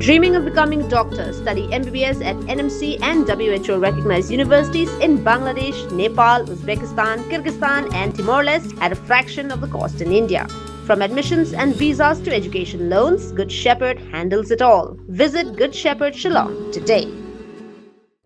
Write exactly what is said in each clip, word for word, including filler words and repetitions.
Dreaming of becoming a doctor? Study M B B S at N M C and W H O recognized universities in Bangladesh, Nepal, Uzbekistan, Kyrgyzstan, and Timor Leste at a fraction of the cost in India. From admissions and visas to education loans, Good Shepherd handles it all. Visit Good Shepherd Shillong today.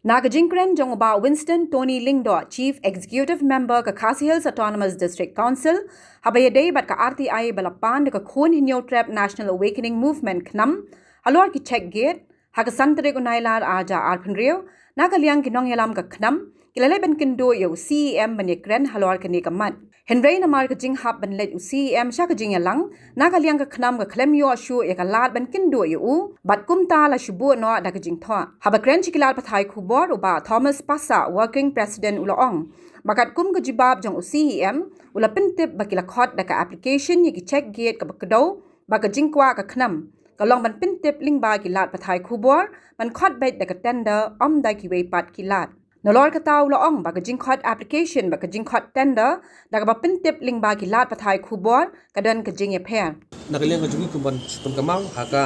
Na ka jingkren jong u Bah Winston Tony Lyngdoh, Chief Executive Member ka Khasi Hills Autonomous District Council, haba ïadei bad ka R T I ba la pan da ka Khun Hynñiewtrep National Awakening Movement, KHNAM, halor ki check gate, ha ka san tarik u Nailar ar hajar arphew hynriew, na ka liang ki nongïalam ka KHNAM ki la leit ban kynduh ïa u C E M ban ïakren halor kane ka mat. Hynrei namar ka jinghap ban leit u C E M sha ka jingïalang, na ka liang ka KHNAM ka khlem ïoh shuh ïa ka lad ban kynduh ïa u, bad kumta la shu buh noh da ka jingthoh. Haba kren sha ki lad pathai khubor, u Bah Thomas Passah, Working President, u la ong ba katkum ka jubab jong u C E M, u la pyntip ba ki la khot da ka application ïa ki check gate kaba kdew, ba ka jingkwah ka KHNAM ka long ban pyntip lyngba ki lad pathai khubor, ban khot beit da ka tender, ym da kiwei pat ki lad. Nalor kata u la ong ba ka jingkhot application bad ka jingkhot tender da kaba pyntip lyngba ki lad pathai khubor ka don ka jingïapher. Na ka liang ka jong ngi kum ban shu pynkynmaw, ha ka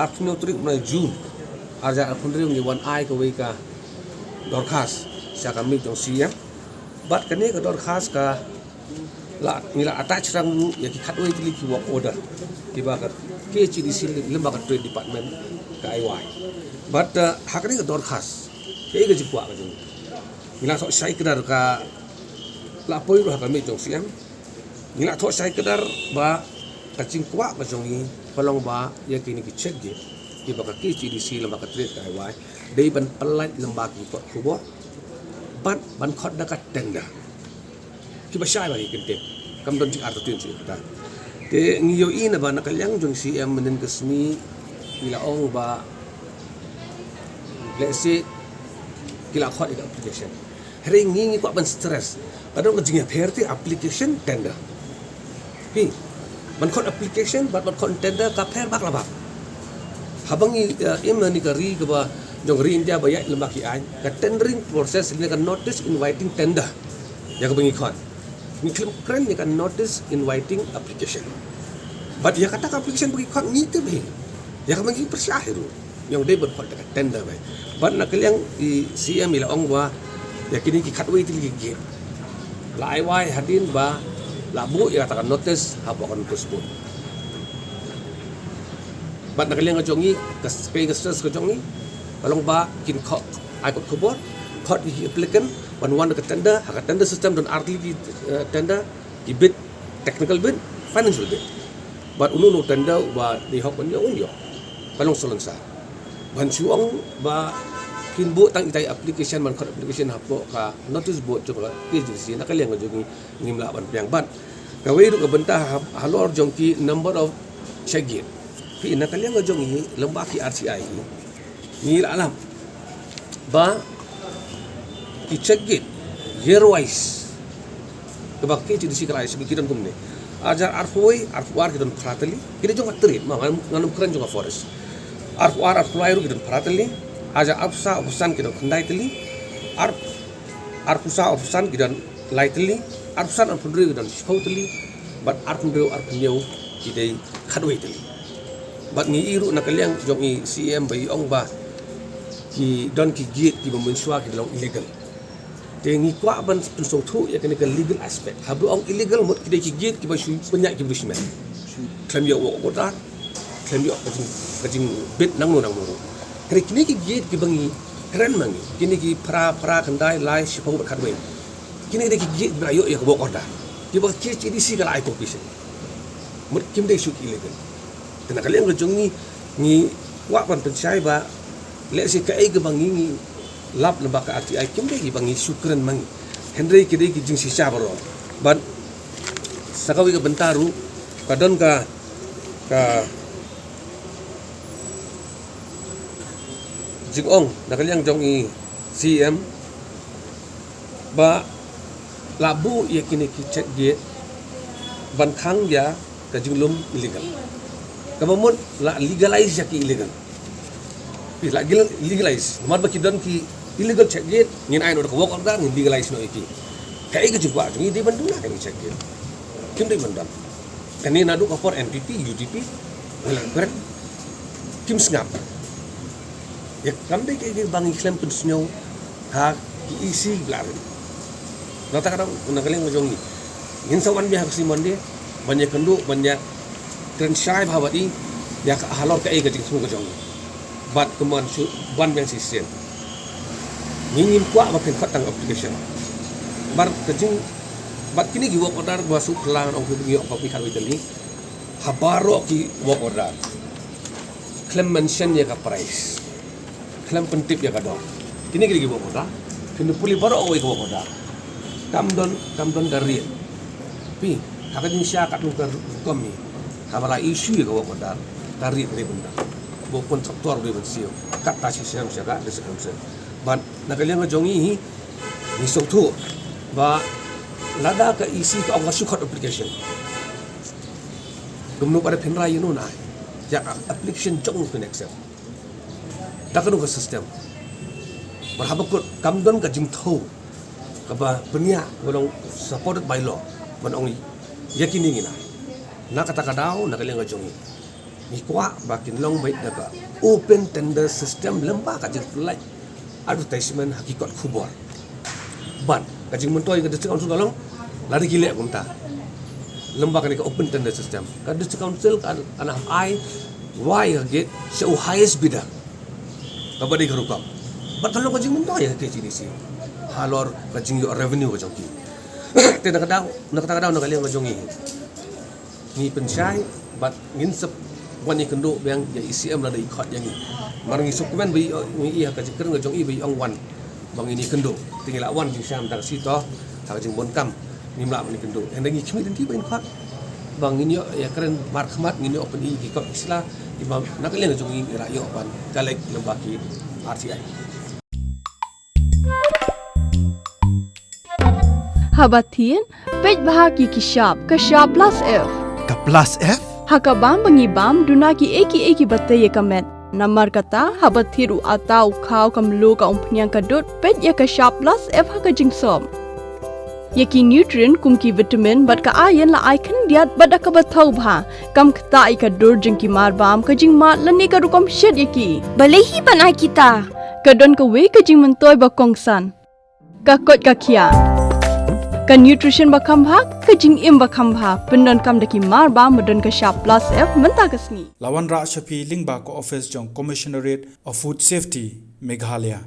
arphew hynñiew tarik u bnai June ar hajar arphew hynriew ngi wan ai kawei ka dorkhas sha ka miej jong C E M. Bad kane ka dorkhas ka la, ngi la attach ruh ïa ki khatwei tylli ki work order kiba ka K H A D C lem bad ka Trade Department ka ai wai. Bad, uh, ha kane ka dorkhas, kaei ka jingkwah ka jong ngi? Ngi la thoh shai kdar, ka la poi ruh ha ka miej jong C E M. Ngi la thoh shai kdar ba ka jingkwah ka jong ngi ka long ba ïa kine ki check gate kiba ka K H A D C lem bad ka Trade ka ai wai, dei ban pyllait lem bad ki kot khubor bad ban khot da ka tender. Kiba shai ba ngi kyntip, kam don jingïarap tynjuh kata. Te ngi ïohi na ba na ka liang jong C E M mynhynnin ka sngi i la ong ba, let's say, ki la khot ïa ka application. Hynrei ngi, ngi kwah ban stress, ka don ka jingïapher te application, tender. Phi, ban khot application bad ban khot tender ka pher bak la bak. Haba ngi, eh, im ha kane ka ri kaba jong ka ri India ba ïaid lem bad ki aiñ, ka tendering process lane ka notice inviting tender, ïa kaba ngi khot. Ngi khlem kren ïa ka notice inviting application. Bad ïa kata ka application ba ngi khot ngi tip hi, ïa kaba ngi pyrshah hi ruh, ïa u dei ban khot da ka tender beit. Bad na ka liang i C E M i la ong ba ïa kine ki khatwei tylli ki gate la ai wai hadien ba la buh ïa kata ka notice hapoh ka notice board. Bad na ka liang ka jong ngi, ka s-, ka stress ka jong ngi ka long ba kin khot, ai kot khubor, khot ïa ki applicant ban wan da ka tender. Ha ka tender system don ar tylli ki, eh, tender, ki bid, technical bid, financial bid. Bad uno uno u tender uba dei hok ban ïoh, un ïoh. Ka long salonsar. Ban shu ong ba kin buh tang itai application, ban khot application hapoh ka notice board jong ka K H A D C, na ka liang ka jong ngi ngim lah ban pdiang. Bad kawei ruh ka bynta ha, halor jong ki number of check gate. Phi, na ka liang ka jong ngi lem bad ki R T I hi, ngi la lap ba ki check gate year wise kaba K H A D C ka la ai sha ngi ki don kumne. Ar hajar arphew wei, arphew ar ki don phra tylli, ki dei jong ka Trade, ma ngan, ngan ym kren jong ka Forest. Arphew ar, arphew lai ruh ki don phra tylli, ar hajar arphew saw, arphew san ki don khyndai tylli, ar, arphew saw, arphew san ki don lai tylli, arphew san, arphew hynriew ki don shiphew tylli, bad arphew hynriew, arphew hynñiew ki dei khatwei tylli. Bad ngi i ruh na ka liang jong i C E M ba i ong ba ki don ki gate kiba mynshuwa ki long illegal. Te ngi kwah ban pynsngewthuh ïa kane ka legal aspect. Haba ong illegal, mut ki dei ki gate kiba shu pynïaid ki briew shimet, khlem ïoh work order, khlem ïoh ka jing, ka jingbit nangno nangno ruh. Hynrei kine ki gate kiba ngi kren ma ngi, kine ki phra, phra, khyndai, lai, shiphew bad khatwei, kine ki dei ki gate kiba la ïoh ïa ka work order, kiba K H A D C ka la ai permission. Mut kim dei shuh ki illegal. Te na ka liang ka jong ngi, ngi kwah ban pynshai ba lehse kaei kaba ngi, ngi lap na bynta ka R T I kim dei ba ngi shu kren ma ngi, hynrei ki dei ki jingshisha baroh. Bad sa kawei ka bynta ruh ka don ka, ka jingong na ka liang jong i C E M ba la buh ïa kine ki check gate ban khang ïa ka jinglum illegal. Kaba mut la legalize ïa ki illegal. Phi, la gil-, legalize. Namar ba ki don ki illegal check gate, ngin ai noh da ka work order, ngin legalize noh ïa ki. Kaei ka jingkwah jong ngi? Dei ban duna kane ka check gate? Kim dei ban don. Kane naduh ka por N P P, U D P, ngi la kren, kim sngap. Ïa kam dei kaei kaei ba ngi khlem pynsngew ha ki E C ki bla rit. Na kata ka daw, na ka liang ka jong ngi, ngin sa wan biang ha ka sngi Monday ban ïakynduh, ban ïakren shai bha bad i ïa ka halor kaei ka jingsngew ka jong ngi. Bad kumban shu wan biang shisien. Ngi ngim kwah ba kin khot tang application. Bad ka jing, bad kine ki work order ba shu klang ong ki ngi ong ka pi khat wei tylli. Ha baroh ki work order khlem mention ïa ka price, khlem pyntip ïa ka dor. Kine ki dei ki work order. Phin pule baroh kawei ka work order. Kam don, kam don ka rate. Phi, ha ka jingshisha katno ka rukom hi, haba la issue ïa ka work order, ka rate ka dei ban don. Ba u contractor u dei ban siew. Katta shisha shisha ka District Council. Bad na ka liang ka jong ngi hi, ngi sngewthuh ba lada ka E C ka ong ka shu khot application, kumno pat phin rai ïa uno uno, ïa ka application jong u phin accept? Da kano ka system? Bad haba kut kam don ka jingthew kaba pynïaid, ba long supported by law, ban ong ïa kine ngin ai. Na kata ka daw, na ka liang ka jong ngi, ngi kwah ba kin long beit da ka open tender system lyngba ka jingpynlait advertisement ha ki kot khubor. Bad ka jingmyntoi ka District Council ka long, lada ki leh kumta lyngba kane ka open tender system, ka District Council kan, kan hap ai wai ka gate sha u highest bidder kaba dei ka rukom. Bad ka long ka jingmyntoi ïa ka K H A D C halor ka jingïoh revenue ka jong ki. Te na ka daw, na kata ka daw, na ka liang ka jong ngi, ngi pynshai bad ngin sa wan ïakynduh biang ïa E C M lada i khot ïa ngi. Mar ngi sngewkmen ba i, ngi i ha ka jingkren ka jong i ba i ong wan ba ngin ïakynduh. Te ngi la wan jingshai mynta ka sngi to ha ka jingbun kam, ngim lah ban ïakynduh. Hynrei ngi khmih lynti ba in khot ba ngin ïoh ïakren markhmat, ngin ïoh pyni ki kot ki sla kiba na ka liang ka jong ngi ngi la ïoh ban collect lyngba ki R T I. Haba thied, peit bha ki ki shap, ka shap plus F. Ka plus F? Ha ka bam ba ngi bam, duna kiei kiei kiba tei ïa ka met. Namar kata, haba thied u atta, u khaw, ka mluh, ka umphniang, ka dud, peit ïa ka shap plus F ha ka jingsop. Ïa ki nutrient kum ki vitamin bad ka iron la ai khyndiat bad da kaba thaw bha. Kam ktah ïa ka dur jong ki mar bam, ka jingmad lane ka rukom shet ïa ki. Balei hi ban ai kita? Ka don kawei ka jingmyntoi ba kongsan. Ka koit ka khiah. Ka nutrition ba kham bha, ka jingim ba kham bha. Pyndonkam da ki mar bam ba don ka shap plus F mynta ka sngi. La wanrah sha phi lyngba ka office jong Commissionerate of Food Safety, Meghalaya.